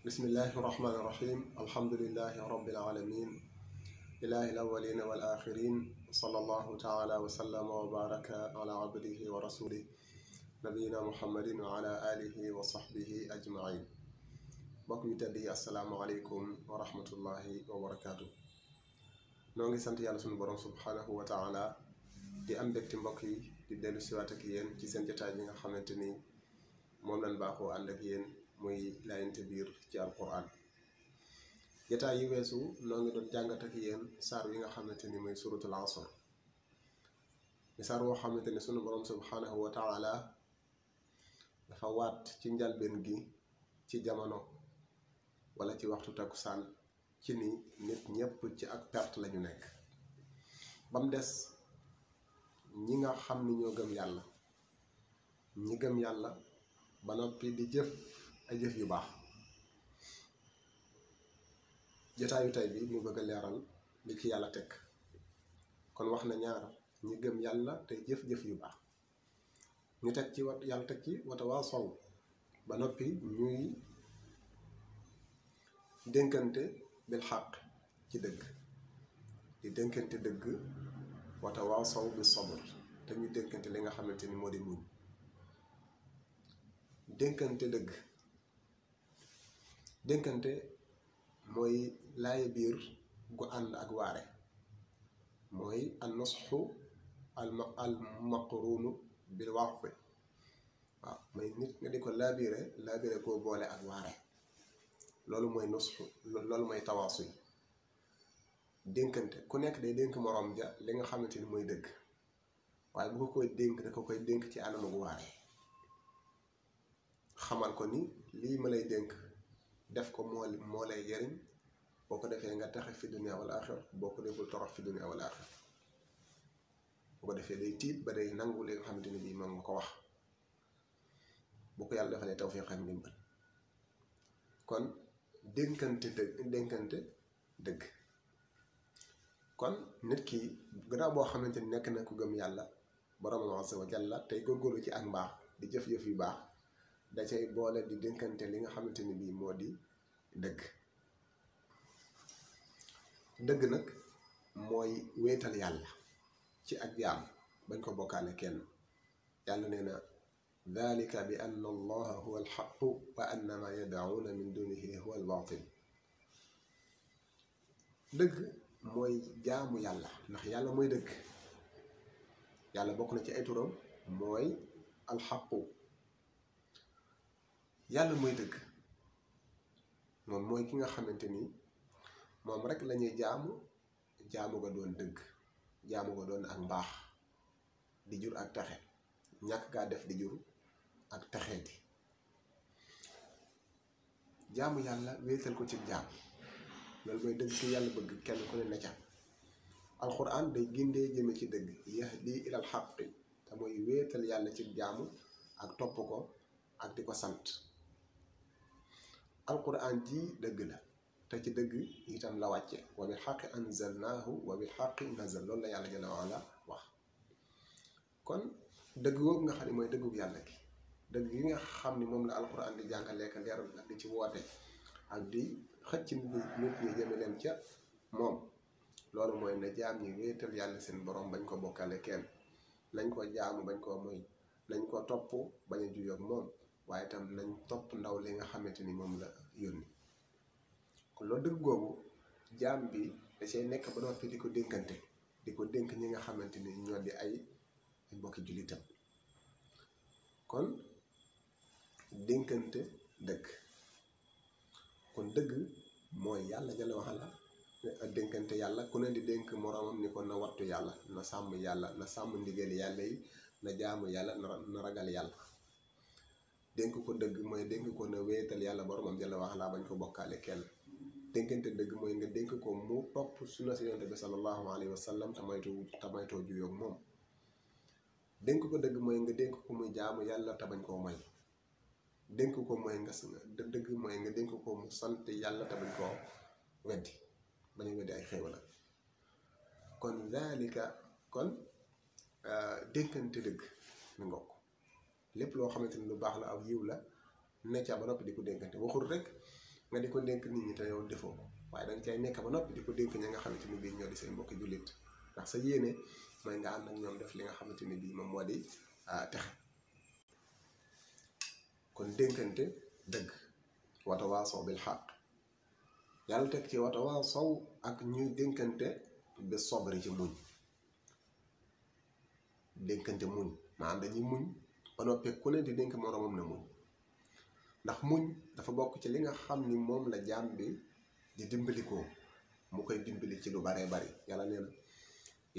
bismillahi rahmaani rahim alhamdulillahi rabbil alamin ilahi alawalina wal axirin sallallahu taala wa sallama wa baraka ala abdihi wa rasulih nabiyina muhammadin wa ala alihi wa sahbihi ajmain mbokk yu tedd yi assalaamu aleykum wa rahmatullahi wa barakaatu. noo ngi sant yàlla sunu borom subhanahu wa taala di am mbégte mbokk yi di dellu siwaat ak yéen ci seen jotaay bi nga xamante ni moom lañ baaxoo ànd ak yéen muy laayante biir ci alquran. jotaay yi weesu noo ngi doon jàngat ak yéen saar wi nga xamante ni mooy suratul asr di saar woo xamante ni sunu borom subhanahu wa taala dafa waat ci njalbeen gi ci jamono wala ci waxtu takkusaan ci ni nit ñépp ci ak perte lañu nekk ba mu des ñi nga xam ni ñoo gëm yàlla ñi gëm yàlla ba noppi di jëf ay jëf yu baax. jotaayu tey bi mu bëgg a leeral li ci yàlla teg kon wax na ñaar ñi gëm yàlla te jëf-jëf yu baax ñu teg ci wat yàlla teg ci watawaasaw ba noppi ñuy dénkante bil xaq ci dëgg di dénkante dëgg watawaasaw bi sabr te ñu dénkante li nga xamante ni moo di muñ. dénkante dëgg dénkante mooy laaye biir gu ànd ak waare mooy an nasxu al maqruunu bil waqfi waaw mooy nit nga di ko laabire koo boole ak waare loolu mooy nasxu loolu mooy tawaasu yi. dénkante ku nekk day dénk moroom ja li nga xamante ni mooy dëgg waaye bu ko koy dénk da ko koy dénk ci anam gu waare xamal ko ni lii ma lay dénk def ko moo lay jariñ boo ko defee nga taxe fi dunya wal axir boo ko deful torox fi dunya wal axir boo ko defee day tiit ba day nangu li nga xamante ni bii moom nga ko wax bu ko yàlla defalee tawfiq ak ndimbal. kon dénkante dëgg kon nit ki gannaaw boo xamante ni nekk na ku gëm yàlla borom azza wa jalla tey góorgóorlu ci ak mbaax di jëf-jëf yu baax da cay boole di dénkante li nga xamante ni bii moo di dëgg. dëgg nag mooy wéetal yàlla ci ak jaam bañ ko bokkaale kenn. yàlla nee na dalika bi anna allaha huwa alxaqu wa anna ma yad'una min dunihi huwa albatil. dëgg mooy jaamu yàlla ndax yàlla mooy dëgg. yàlla bokk na ci ay turam mooy alxaqu. yàlla mooy dëgg moom mooy ki nga xamante ni moom rek lañuy jaamu ga doon dëgg jaamu ga doon ak mbaax di jur ak taxe ñàkk gaa def di jur ak taxeeti. jaamu yàlla wéetal ko ci jaam loolu mooy dëgg ki yàlla bëgg kenn ku ne na ca. alquran day gindee jëme ci dëgg yahdi ilal xaqi te mooy wéetal yàlla ci jaamu ak topp ko ak di ko sant. alquran ji dëgg la te ci dëgg itam la wàcce wa bil xaqi anzalnaahu wa bil xaqi nazal loolu la yàlla jalla wa ala wax. kon dëgg boobu nga xam ne mooy dëggu yàlla gi dëgg yi nga xam ni moom la alquran di jàngaleek leeral ak di ci woote ak di xëcc nit ñi jëme leen ca moom loolu mooy na jaam ñi wéetal yàlla seen borom bañ ko bokkale kenn nañ ko jaamu bañ koo moy nañ ko topp bañ a juyoog moom waaye itam nañ topp ndaw li nga xamante ni moom la yónni. kon loolu dëgg googu jaam bi da see nekk ba noppi di ko dénkante di ko dénk ñi nga xamante ni ñoo di ay mbokki jullitam. kon dénkante dëgg kon dëgg mooy yàlla jalla wa ala dénkante yàlla ku ne di dénk moroomam ni ko na wattu yàlla na sàmm yàlla na sàmm ndigal yàlla yi na jaamu yàlla na ragal yàlla. dénk ko dëgg mooy dénk ko na wéetal yàlla boromam jalla wa ala bañ ko bokkaale kenn. dénkante dëgg mooy nga dénk ko mu topp sunna si yonent bi sallallahu alayhi wa sallam te maytoo juyoog moom. dénk ko dëgg mooy nga dénk ko muy jaamu yàlla te bañ koo moy. dénk ko mooy dëgg mooy nga dénk ko mu sant yàlla te bañ koo weddi bañ a weddi ay xéewala. kon zalika kon dénkante dëgg mi ngokk lépp loo xamante ni lu baax la aw yiw la ne ca ba noppi di ko dénkante waxul rek nga di ko dénk nit ñi te yow defoo ko waaye danga cay nekk ba noppi di ko dénk ñi nga xamante ni bii ñoo di say mbokki jullit ndax sa yéene mooy nga ànd ak ñoom def li nga xamante ni bii moom moo di texe kon dénkante dëgg watawaasaw bil xaq yàlla teg ci watawaasaw ak ñuy dénkante bi sobri ci muñ dénkante muñ maanaam dañuy muñ ba noppi ku ne di dénk moroomam na muñ ndax muñ dafa bokk ci li nga xam ni moom la jaam bi di dimbalikoo mu koy dimbali ci lu baree bari yàlla nee na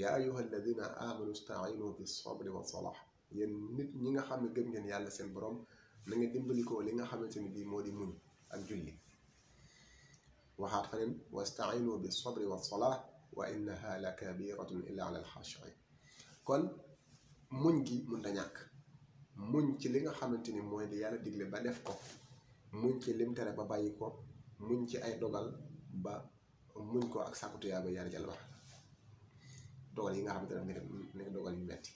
yaa ayyuha alladina amanu stainu bi sabri wa salah yéen nit ñi nga xam ne gëm ngeen yàlla seen borom na nga dimbalikoo li nga xamante ni bii moo di muñ ak julli waxaat feneen wastainu bi sabri wa salah wa innaha la kabiratun illa ala alxaashiin kon muñ gi mën ta ñàkk muñ ci li nga xamante ni mooy li yàlla digle ba def ko muñ ci lim tere ba bàyyi ko muñ ci ay dogal ba muñ ko ak sàkku tuyaaba yàlla jàll wax dogal yi nga xamante ne nekk dogal yu metti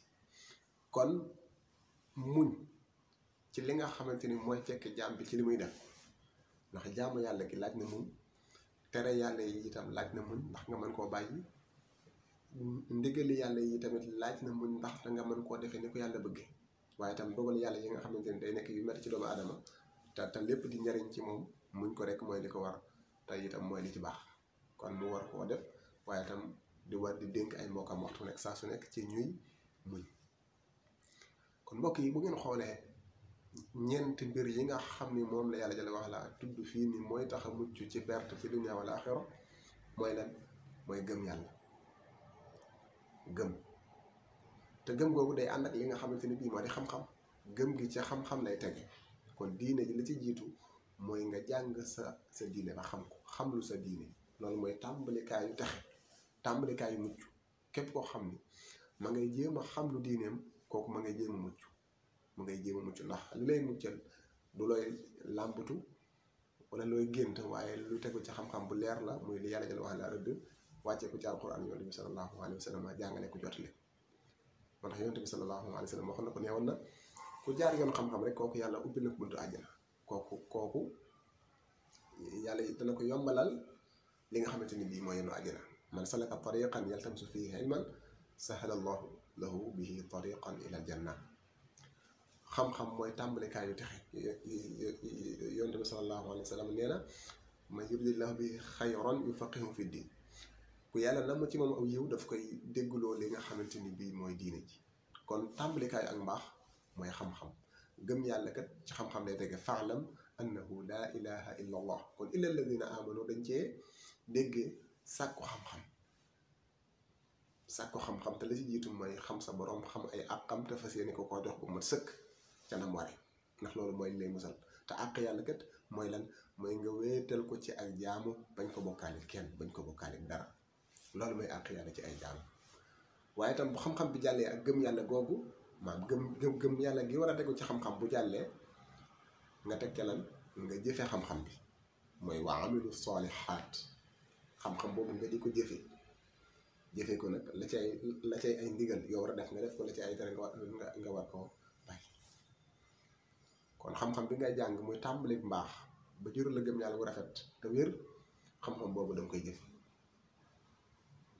kon muñ ci li nga xamante ni mooy fekk jaam bi ci li muy def ndax jaamu yàlla gi laaj na muñ tere yàlla yi itam laaj na muñ ndax nga mën koo bàyyi ndigali yàlla yi tamit laaj na muñ ndax da nga mën koo defee ni ko yàlla bëggee waaye itam dogal yàlla yi nga xamante ni day nekk yu metti ci doomu aadama te lépp di njariñ ci moom muñ ko rek mooy li ko war te itam mooy li ci baax kon mu war koo def waaye itam di war di dénk ay mbokkam waxtu nekk saa su nekk ci ñuy muñ kon mbokk yi bu ngeen xoolee ñeenti mbir yi nga xam ni moom la yàlla jële wax la tudd fii ni mooy tax a mucc ci perte fi dunya wala axira mooy lan mooy gëm yàlla gëm te gëm googu day ànd ak li nga xamante ni bii moo di xam-xam gëm gi ca xam-xam lay tege kon diine ji li ci jiitu mooy nga jàng sa diine ba xam ko xam lu sa diine loolu mooy tàmbalikaayu texe tàmbalikaayu mucc képp koo xam ni ma ngay jéem a xam lu diineem kooku ma ngay jéem a mucc ndax li lay muccal du looy làmbatu wala looy gént waaye lu tegu ci xam-xam bu leer la muy li yàlla jël wax la rëdd wàccee ko ci alquran yonent bi sallallahu alayhi wa sallam jàngale ko jotale moo tax yonent bi sallallahu alayhi wa sallam waxoon na ko neewoon na ku jaar yoon xam-xam rek kooku yàlla ubbi na ko buntu àjjana kooku yàlla dana ko yombalal li nga xamante ni bii mooy yoonu àjjana man salaka tariqan yaltamisu fihi ilman sahala allahu lahu bihi tariqan ila aljanna xam-xam mooy tàmbalikaay yu texe yonent bi sallallahu alayhi wa sallam nee na man yuridillahu bihi xayran yufaqihu fi diin ku yàlla nam ci moom aw yiw daf koy déggloo li nga xamante ni bii mooy diine ji kon tàmbalikaay ak mbaax mooy xam-xam gëm yàlla kat ci xam-xam lay tege faalam annahu laa ilaha illa allah kon illa alladina amanu dañ cee déggee sàkku xam-xam te la ci jiitu mooy xam sa borom xam ay àqam te fas yéene ko jox bu mat sëkk ca nam ware ndax loolu mooy lay musal te àq yàlla kat mooy lan mooy nga wéetal ko ci ak jaamu bañ ko bokkaale kenn bañ ko bokkaale dara loolu mooy àq yàlla ci ay jaamu waaye itam bu xam-xam bi jàllee ak gëm yàlla googu maam gëm yàlla gi war a tegu ci xam-xam bu jàllee nga teg ca lan nga jëfe xam-xam bi mooy wa amilu solihaat xam-xam boobu nga di ko jëfe ko nag la cay ay ndigal yoo war a def nga def ko la cay ay tere nga war koo bàyyi kon xam-xam bi ngay jàng muy tàmbali mbaax ba jural la gëm yàlla bu rafet te wér xam-xam boobu danga koy jëfe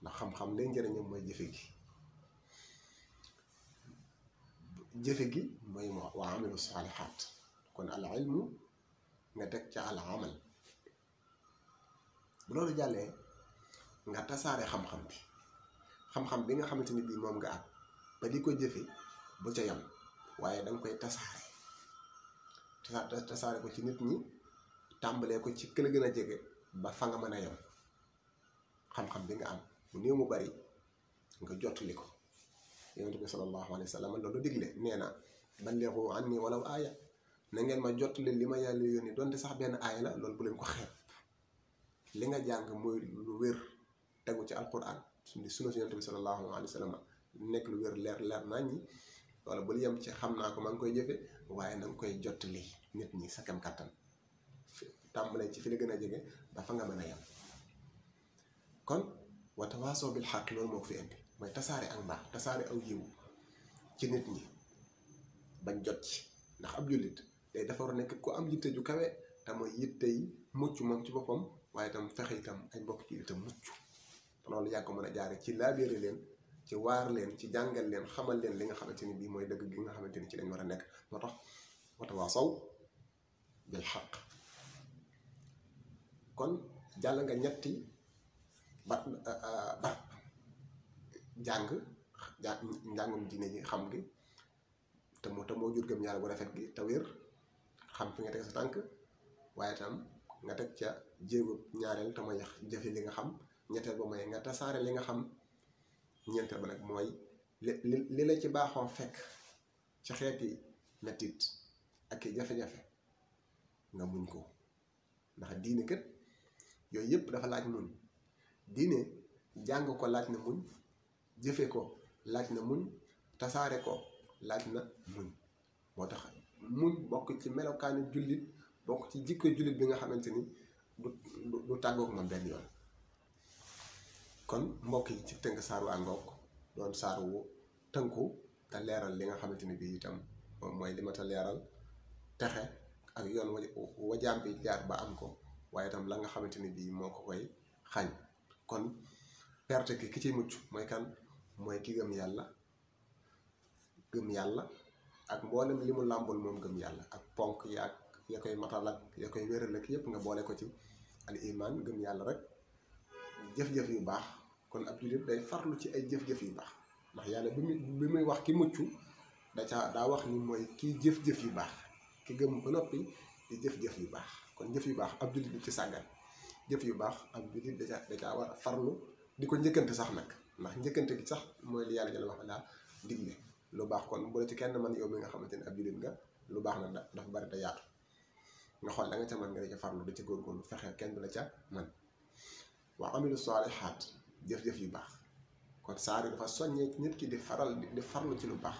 ndax xam-xam lay njëriñam mooy jëfe gi mooy wa amilu solihaat kon al ilmu nga teg ca al amal bu loolu jàllee nga tasaare xam-xam bi nga xamante ni bii moom nga am ba di ko jëfe bu ca yam waaye danga koy tasaare ko ci nit ñi tàmbalee ko ci këla gën a jege ba fa nga mën a yam xam-xam bi nga am mu néew mu bari nga jottali ko yonent bi sallallahu alayhi wa sallam loolu digle nee na ballighu anni walaw aaya na ngeen ma jottali li ma yàlla yónni donte sax benn aaya la loolu bu leen ko xeeb li nga jàng muy lu wér tegu ci alquran sunna si yonent bi sallallahu alayhi wa sallam nekk lu wér leer nañ ñi wala bul yem ci xam naa ko maa ngi koy jëfe waaye na nga koy jottali nit ñi sa kem kàttan tàmbalee ci fi la gën a jege ba fa nga mën a yem kon wa tawaasoo bil xaq loolu moo ko fi indi mooy tasaare ak mbaax tasaare aw yiw ci nit ñi bañ jot ci ndax ab jullit day dafa war a nekk ku am yitte ju kawe te mooy yitte yi mucc moom ci boppam waaye itam fexe itam ay mbokk ci itam mucc te loolu yaa ko mën a jaare ci laabéere leen ci waar leen ci jàngal leen xamal leen li nga xamante ni bii mooy dëgg gi nga xamante ni ci lañ war a nekk moo tax watawaasaw bil xaq. kon jàll nga ñetti ba njàngum diine ji xam gi te moo jur gëm yàlla bu rafet gi te wér xam fi nga teg sa tànk waaye tam nga teg ca jéego ñaareel te mooy jëfe li nga xam ñetteel ba mooy nga tasaare li nga xam ñeenteel ba nag mooy li la ci baaxoo fekk ci xeeti mettit ak i jafe-jafe nga muñ ko ndax diine kët yooyu yëpp dafa laaj muñ diine jàng ko laaj na muñ jëfe ko laaj na muñ tasaare ko laaj na muñ moo tax muñ bokk ci melokaani jullit bokk ci jikko jullit bi nga xamante ni du tàggoog ma benn yoon. kon mbokk yi ci tënk saar waa ngoog doon saar wu tënku te leeral li nga xamante ni bii itam mooy li ma ta leeral texe ak yoon wa jaam bi jaar ba am ko waaye itam la nga xamante ni bii moo ko koy xañ. kon perte ki ciy mucc mooy kan mooy ki gëm yàlla ak mboolem li mu làmbul moom gëm yàlla ak ponk yaag ya koy matal ak ya koy wéral ak yépp nga boole ko ci al iman gëm yàlla rek jëf-jëf yu baax. kon ab jullit day farlu ci ay jëf-jëf yu baax ndax yàlla bi muy wax ki mucc daa wax ni mooy kiy jëf-jëf yu baax ki gëm ba noppi di jëf-jëf yu baax. kon jëf yu baax ab jullit du ci sàggan jëf yu baax ab jullit da caa war a farlu di ko njëkkante sax nag ndax njëkkante gi sax mooy li yàlla jël wax daa digle lu baax. kon bu la ci kenn man yow mi nga xamante ne ab jullit nga lu baax na dafa bari te yaatu nga xool da nga ca mën nga da ca farlu da ca góorgóorlu fexe kenn du la ca man wa amilu saalihaat jëf-jëf yu baax. kon saar yi dafa soññee nit ki di farlu ci lu baax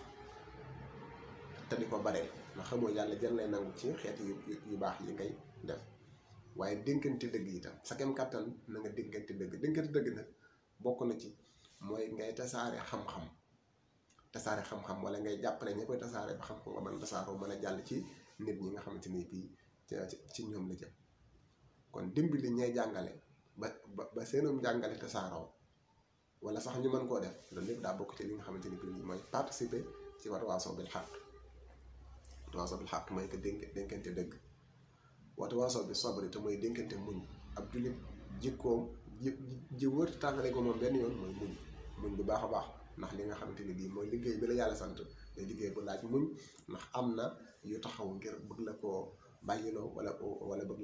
te di ko bareel ndax xamoo yàlla jël lay nangu ci xeeti yu baax yi ngay def waaye dénkante dëgg itam sa kem kàttan na nga dénkante dëgg nag bokk na ci mooy ngay tasaare xam-xam wala ngay jàppale ña koy tasaare ba xam-xam nga mën a tasaaroo mën a jàll ci nit ñi nga xamante ni bii ci ñoom la jëm. kon dimbali ñay jàngale ba seenum jàngale tasaaroo wala sax ñu mën koo def loolu lépp daa bokk ci li nga xamante ni bii mooy participer ci watawaasaw bil xaq. watawaasaw bil xaq mooy que dénkante dëgg watawaasaw bi sabri te mooy dénkante muñ. ab jullit jikkoom ji wër tàngale ko moom benn yoon mooy muñ bu baax a baax ndax li nga xamante ni bii mooy liggéey bi la yàlla sant day liggéey bu laaj muñ ndax am na yu taxaw ngir bëgg la koo bàyyiloo wala bëgg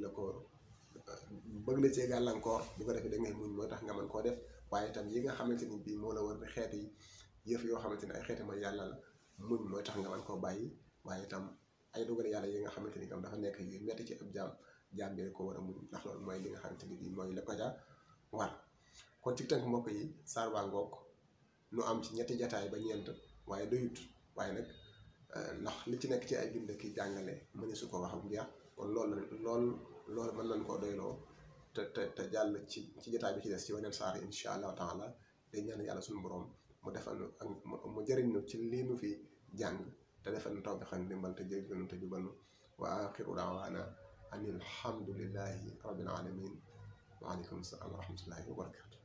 la cee gàllankoor bu ko defee da ngay muñ mooy tax nga mën koo def. waaye itam yi nga xamante ni bii moo la war di xeeti yëf yoo xamante ni ay xeeti mooy yàlla la muñ mooy tax nga mën koo bàyyi. waaye itam ay dogal yàlla yi nga xamante ni itam dafa nekk yu metti ci ab jaam bi ko war a muñ ndax loolu mooy li nga xamante ni bii mooy la ko ja war. kon ci tënk mbokk yi saar waa ngoog nu am ci ñetti jataay ba ñeent waaye doyut waaye nag ndax li ci nekk ci ay bind ki jàngale mëne su ko wax ak jeex. kon loolu mën nañ koo doyloo te jàll ci jotaay bi ci des ci weneen saar yi incha allahu taala day ñaan yàlla suñu borom mu defal nu ak mu jëriñ nu ci lii nu fi jàng te defal nu tawfiq ak ndimbal te jéggal nu te jubal nu wa axiru daawaana an alhamdulillahi rabbil alamin wa aleykum salaam wa rahmatullahi wa barakatu.